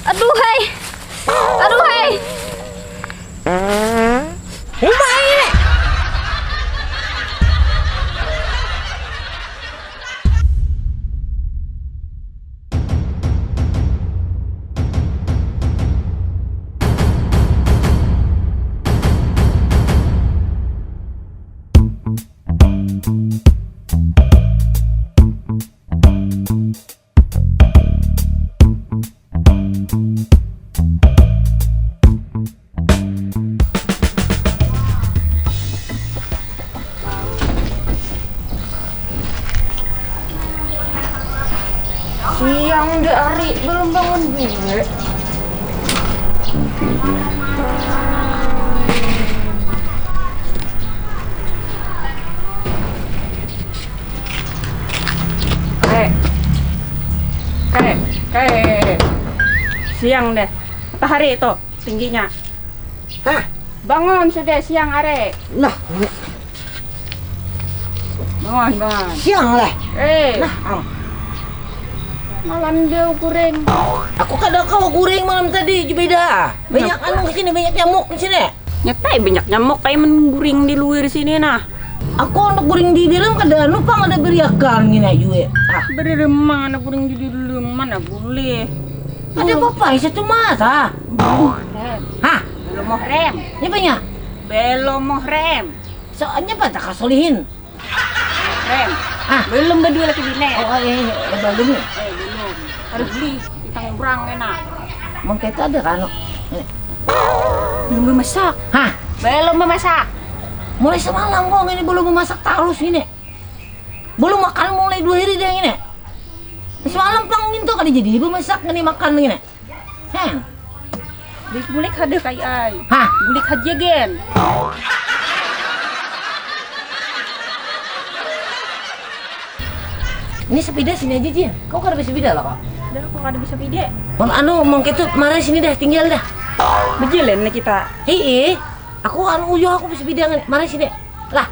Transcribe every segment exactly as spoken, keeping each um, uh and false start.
Aduhai. Aduhai. Uma ini. Siang dah ari, belum bangun juga. Kae. Kae. Kae. Siang deh. Matahari itu tingginya. Hah? Bangun sudah, siang are. Nah, bangun, bangun. Siang lah. Eh. Nah, am. Malam dia goreng. Aku kada kawa goreng malam tadi, Jubeda. Banyak anu di sini, banyak nyamuk di sini. Nyatai banyak nyamuk kayak mengguring di luar sini nah. Aku anak guring di dalam kada anu pang ada beriakan gini aja we. Ah. Beri remang anak guring di dalam mana boleh. Ada apa-apa satu mata. Belum muhrim. Hah? Belum muhrim. Ini banyak. Belum muhrim. Soalnya apa tak kasulihin? Rem. Ah. Belum berdua lagi bini. Oh, iya, iya, iya, belum ya? Eh, belum. Harus beli. Kita ngobrang enak. Emang kita ada kan? Eh. Belum memasak. Hah? Belum memasak. Mulai semalam kok ini belum memasak terus ini. Belum makan mulai dua hari dia ini. Semalam pang itu kada jadi belum masak ini makan ini. Heh. Bulik-bulik kada kai ai. Hah? Bulik haja gen. Ini sepeda sini aja, Jin. Kau kada bisa sepeda lah kok. Dah, aku kada bisa pide. Anu, mau kita marah sini dah, tinggal dah. Bejalan lah kita. Hei, aku anu uyuh aku bisa sepeda, marah sini. Lah,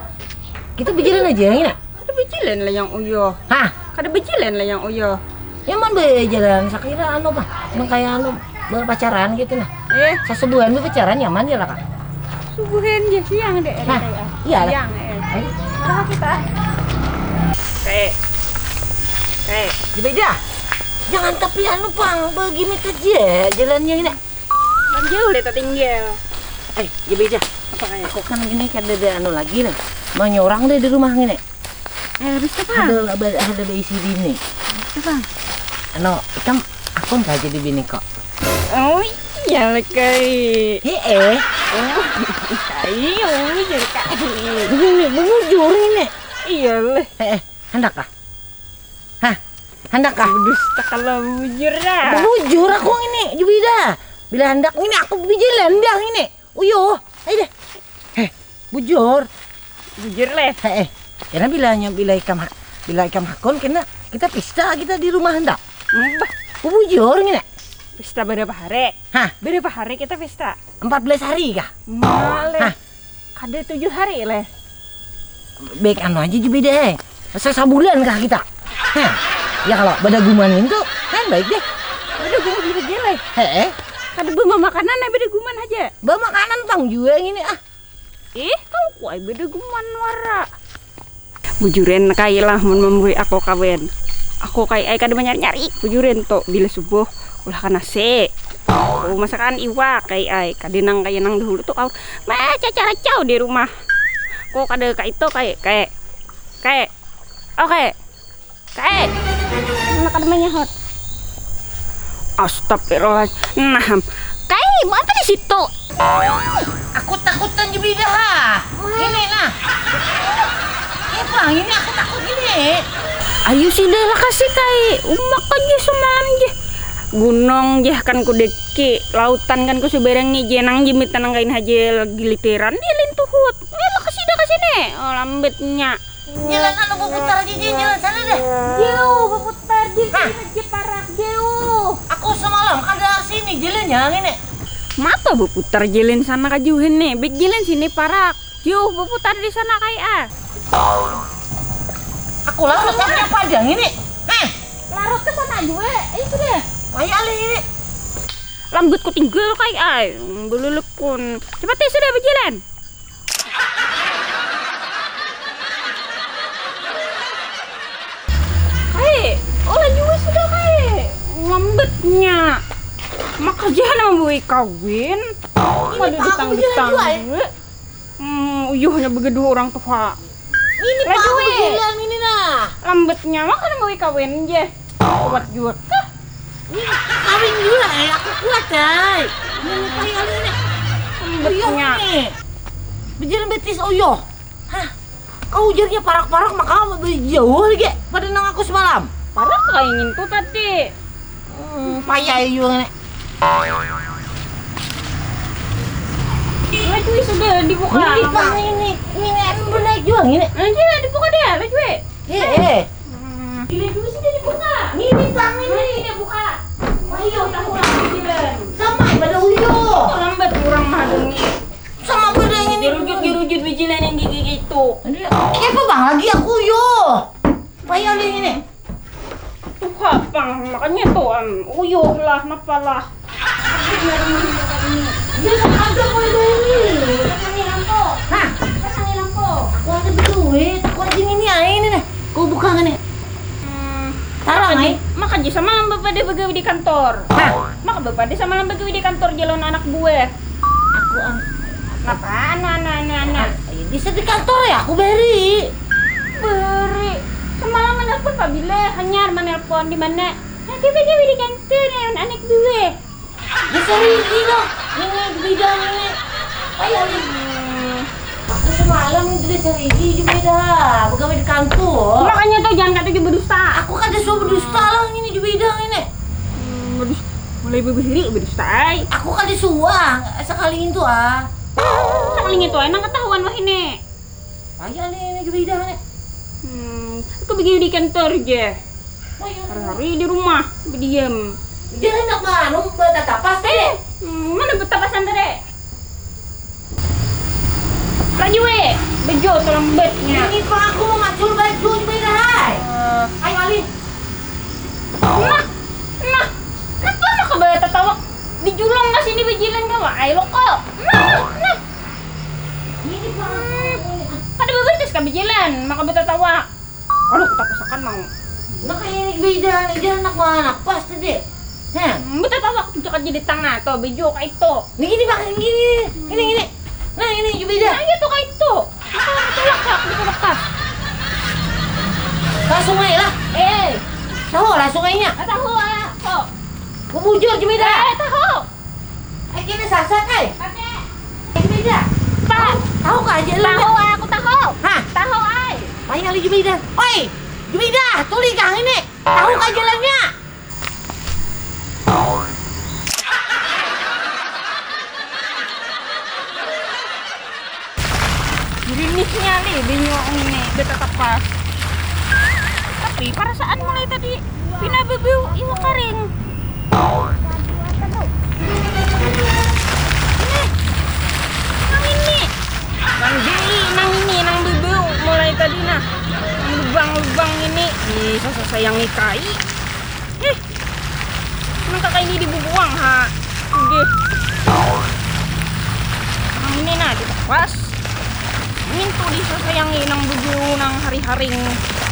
kita bejalan aja ini. Kada bejalan lah yang uyuh. Hah? Kada bejalan lah yang uyuh. Nyaman be jalan sakira anu pah nang kaya anu berpacaran gitu nah. Eh. Sasubuhan berpacaran nyaman ya lah kak. Subuhan ya siang deh. Nah, iya lah. Siang eh. Ayo. Berapa kita? Kayak kayak. Gimana? Jangan tapi anu pang begini kerja jalannya ini. Kan jauh deh tertinggal. Eh, gimana? Apa kayak? Aku kan ini kada ada anu lagi nah. Mau nyorang deh di rumah ini. Eh, habis tu, Bang? Ada, ada, ada baisi bini. Habis tu, Bang? Anu, ikam akun saja di bini kok. Oh, iya lah, Kai. He eh. Oh, Kai, oh, iya, Kai. Begini, bujur ini. Iya lah. He eh, hendak kah? Hah? Hendak kah? Dusta kalau bujur dah. Bujur aku ini, Jubida. Bila hendak ini aku bijilan dah ini. Uyuh, ayo deh. Heh, bujur. Bujur leh. Heh, eh. Kena bilanya bila ikam ha- bila ikam hakun kena kita pesta kita di rumah ndak? Mbah. Bujur ngene. Pesta berapa hari? Hah? Berapa hari kita pesta? Empat belas hari kah? Maleh. Hah? Kada tujuh hari leh. Baik anu aja juga deh. Asa sabulan kah kita? Heh. Ya kalau badaguman itu kan baik deh. Badaguman aja leh. Heh. Kada bawa makanan, eh, badaguman aja. Bawa makanan pang juga ini ah. Ih, kau kuai badaguman wara. Bujuran kai lah mun membui aku kawin. Aku kai ai kada manyari-nyari bujuran tu bila subuh ulah ka nasi. Aku masakan iwak kai ai kada nang kaya nang dahulu tu au macacaracau di rumah. Aku kada ka itu kai kai kai oke. Kae. Anak kada manyahut. Astagfirullah. Nah, kae mau apa di situ? Aku takutan juga ha. Ini nah. Apa ini aku takut ini. Ayo sih deh lah kasih kae. Umak aja semalam je. Gunung je kan ku deki, lautan kan ku subarangi je nang jemit tenang kain haja lagi literan dia lintuhut. Eh lah kasih dah kasih nih. Oh, lambetnya. Jalan anu berputar aja, Jin. Jalan sana deh. Jauh berputar, Jin. Hah? Sini aja parak, jauh. Aku semalam kada sini jalannya, ngini. Mata berputar jalan sana kajuhin nih. Baik jalan sini parak. Jauh berputar di sana kayak ah. Aku lah tetapnya pada ngini. Hah? Larut ke sana juga. Ayo sudah. Ayo alih ini. Lambat ku tinggal kai ai. Belelep pun. Cepat ya sudah berjalan. Kai, oh laju sudah kai. Lambatnya. Maka jangan membui kawin. Pada ditang-ditang. Hmm, uyuhnya begeduh orang tua. Ini pak aku jalan ini nah. Lambatnya makan membui kawin je. Kuat juga kah? Ini kawin juga ya, aku kuat ay. Ini payah ini. Lambatnya. Berjalan betis uyuh. Hah? Kau ujarnya parak-parak maka jauh lagi pada nang aku semalam. Parak kayak ngintu tadi. Hmm, payah juga nih. Lagi sudah dibuka. Ini pak ini ini belum naik juga ini. Nanti lah dibuka deh, lagi. Eh eh. Hmm. Ini juga sudah dibuka. Ini pak ini. Ini buka. Ayo tahu lah jalan. Sama pada uyuh. Kok lambat orang mah demi. Sama pada ini. Dirujut-dirujut bijilan yang gigi itu. Ini apa bang lagi aku yo? Payah lihat ini. Tuh apa? Makanya tuh uyuh lah, napa lah. Dia sama aja mulai dari ini. Pesangi lampu. Hah? Pesangi lampu. Aku ada berduit, aku ada ini aja ini nih. Kau buka nggak nih? Hmm, tarang ai. Maka ji sama lampu pada begawi di kantor. Hah? Maka bapak di sama lampu begawi di kantor jalan anak buah. Aku an. Napa anu anu anu anu? Bisa di kantor ya aku beri. Beri. Semalam menelpon Pak Bile, hanyar menelpon di mana? Nah, tiba-tiba di kantor ya anak gue. Bisa ini loh. Ini bidang ini. Ayo ini. Aku semalam itu di Serigi juga dah. Pegawai di kantor. Makanya tuh jangan kata juga berdusta. Aku kan disuruh berdusta lah ini juga bidang ini. Hmm, berdusta. Mulai bebeheri berdusta ai. Aku kada suah sekali itu ah. Sekali itu ai nang ketahuan wah ini. Payah nih ini juga dah nih. Hmm, aku begini di kantor je. Hari-hari di rumah berdiam. Dia hendak manu bertatapas teh. Hmm, mana bertatapasan tadi? Laju eh, bejo terlambatnya. Ini pak aku mau macul baju juga dah hai. Ayo alih. Nah, nah, kenapa maka bertatawak? Dijulung ke sini bejilan kawa ai loko. Nah, nah. Ini pak. Kada bebertis ka bejilan maka bertatawak. Aduh, ketapasakan mau. Nah kayak ini beda nih, dia anak mana pas tadi. Heh. Bertatawak tu jadi tangah tuh, bejo kayak itu. Ini gini pak, ini gini, ini gini. Nah ini juga beda. Nah iya tuh kayak itu. Ditulak kak, ditulak pas. Lah sungai lah. Eh. Tahu lah sungainya. Ah, tahu ah, kok. Bubujur Jumida. Eh, tahu. Eh, kini sasak eh. Pakai. Eh, Jumida. Pak. Tahu kah aja lu? Tahu ah, aku tahu. Hah? Tahu ai. Banyak lagi Jumida. Oi, Jumida, tuli kah ini? Tahu kah jalannya? Gerinisnya nih bingung ini kita tepas. Tapi perasaan mulai tadi pina bebeu iwak karing. Ini, nang ini, nang ini, nang bebeu mulai tadi nah, lubang-lubang ini, ih, sasayangi kai. Heh. Nang kaka ini dibubuang ha. Udah. Nang ini nah ditapas. Mintu disasayangi nang buju nang hari-haring.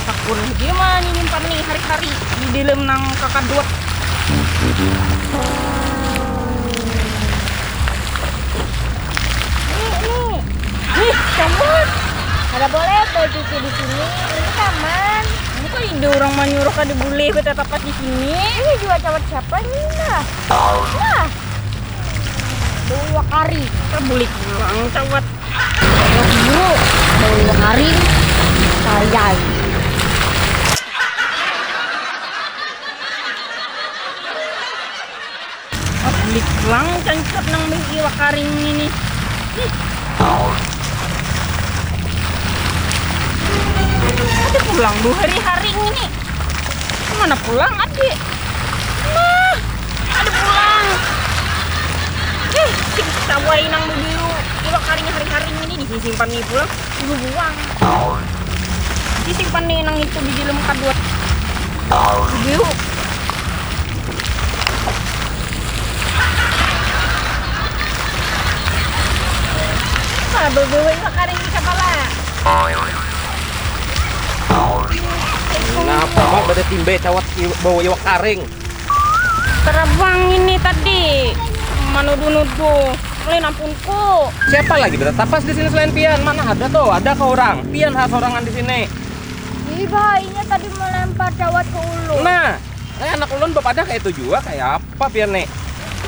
Takun dia mah nyimpan nih hari-hari di dalam nang kakadut. Ini, ini. Ih, kamu. Kada boleh bacuci di sini. Ini taman. Bukan ide orang manyuruh kada boleh betatapas di sini. Ini juga cawat siapa ini nah? Nah. Bawa kari. Kita bulik pulang cawat. Ayo guru, bawa kari. Sayang. Liklang cancap nang bagi iwak karing ini. Ih. Ada pulang dua hari-hari ini. Mana pulang adik? Nah, ada pulang. Ih, sing sawai nang bebiru iwak karing hari-hari ini disimpan nih pulang. Ibu buang. Disimpan nih nang itu di dalam kadut. Bebiru. Bebewei makaring di kepala. Nah, pamat pada timbai cawat iw- bawa iwak karing. Terawang ini tadi manudu-nudu. Lain ampunku. Siapa lagi bertatapas di sini selain pian? Mana ada tuh? Ada ke orang? Pian ha sorangan di sini. Ih, bahainya tadi melempar cawat ke ulu. Nah, eh, anak ulun bepadah kayak itu juga. Kayak apa pian nih?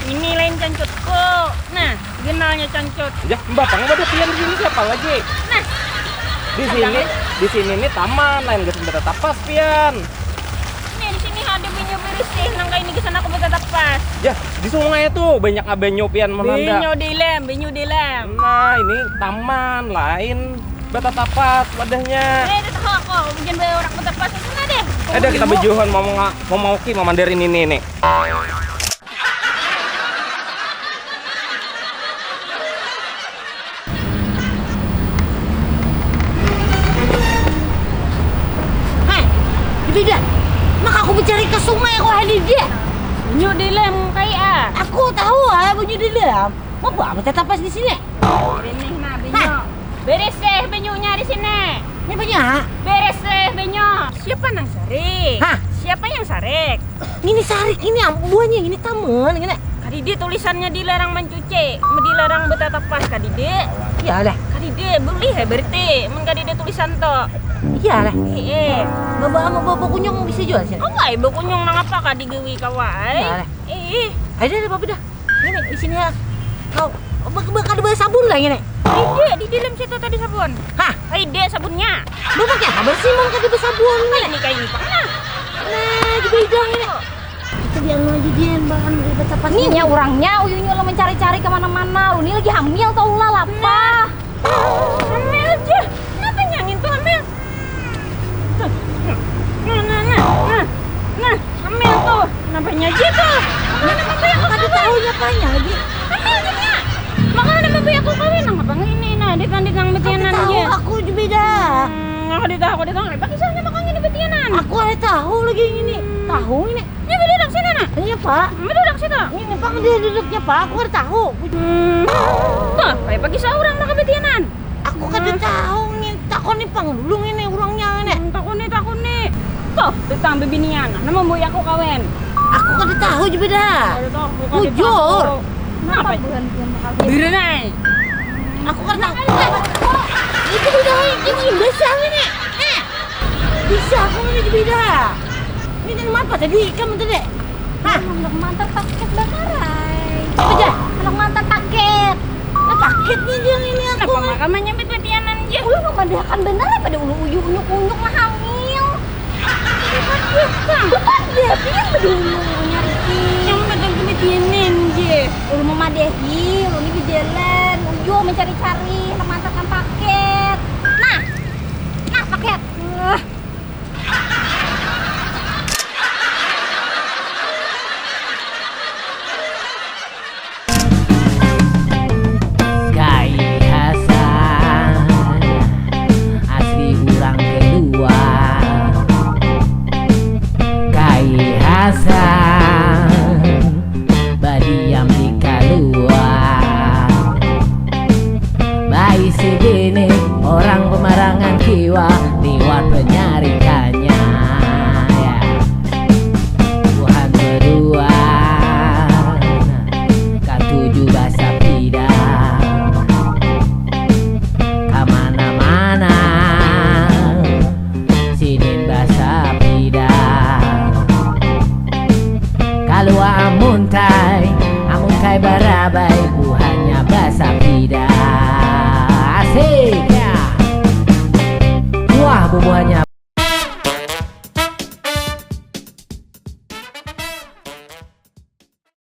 Ini lain cancutku. Nah, genalnya cancut. Ya, mbah pang pada pian di sini siapa lagi? Nah, di sini, di sini nih taman, lain gak sempat tapas pian. Ini di sini ada banyu bersih, nang kayak ini ke sana aku buat tapas. Ya, di sungai itu banyak banyu pian menanda. Banyu dilem, banyu dilem. Nah, ini taman lain batatapas wadahnya. Eh, itu tahu aku, hujan bayar orang kota pas sana deh. Ada kita bejuhan mau menga- mau mau ki mau mandarin ini nih. Hei, itu dia. Maka aku mencari ke sungai aku hari dia. Banyu dilem kayak ah. Aku tahu ah banyu dilem. Mau apa tatapas di sini? Benih nah banyu. Beres deh banyunya di sini. Ini banyak. Beres deh banyu. Siapa nang sarik? Hah? Siapa yang sarik? Ini sarik ini am- buahnya ini taman ini. Kadidi tulisannya dilarang mencuci, dilarang betatapas kadidi. Iya lah. Kadidi boleh ya berarti, men kadidi tulisan to. Iya lah. Iya. Bawa bawa bawa kunyung bisa jual sih. Kau ay bawa kunyung nang apa kadi gawi kawai? Iya lah. Ih. Ada ada apa dah? Ini di sini ya. Kau bakal bakal sabun lah ini. Ide di dalam situ tadi sabun. Hah? Ide sabunnya. Bapak ya bersih mau kada bersabun. Apa ini kayak ini pernah? Nah, di bidang ini. Itu dia mau jadi bahan ribet apa? Ini nya orangnya uyunya lo mencari-cari kemana-mana. Lo ini lagi hamil tau lah apa? Nah. Hamil aja. Kenapa nyangin tuh hamil? Tuh. Nah, nah, nah, nah. Nah, hamil tuh. Kenapa nyaji tuh? Makanya apa aku kawin? Tahu nyapanya lagi. Hamil aja. Makanya apa aku kawin? Nang apa ini? Nah, di tandit nang betianan aja. Aku juga dah. Hmm, aku ditahu, aku ditahu. Apa kisahnya makanya di betianan? Aku ada tahu lagi ini. Tahu ini. Ini beda dak sini nah. Iya pak. Beda dak situ. Ini pak dia duduknya pak. Aku ada tahu. Hmm. Tuh, kayak pagi seorang dah kebetianan. Aku kada tahu nih, takon nih pang dulu nih orangnya nih. Hmm, takon nih, takon nih. Tuh, datang bebinian. Nama boy aku kawin. Aku kada tahu juga dah. Kada tahu, kada tahu. Bujur. Kenapa? Bulan bulan bakal. Biru nih. Aku kada tahu. Itu udah ini bisa ini. Eh. Bisa aku ini juga dah. Ini dari apa tadi? Kamu tadi? Hah? Anak mantan paket bakarai. Apa aja? Anak mantan paket. Nah, paket nih dia ini aku. Kenapa makamnya nyambit betianan aja? Ulu memadahakan benar pada ulu uyu unyuk unyuk lah hamil. Bukan dia, dia pada ulu nyari. Yang pada betianan aja. Ulu memadahi, ulu ini di jalan, uyu mencari-cari anak mantan paket. Nah, nah paket. Uh. Kai Hasan asli urang Kelua. Kai Hasan badiam di Kalua. Baisi bini orang pemarangan kiwa liwat penyarikannya. Ya. Buhan bedua katuju basapida kamana-mana. Sidin basapida kalua amuntai, amuntai barabai buhannya basapida. Asik.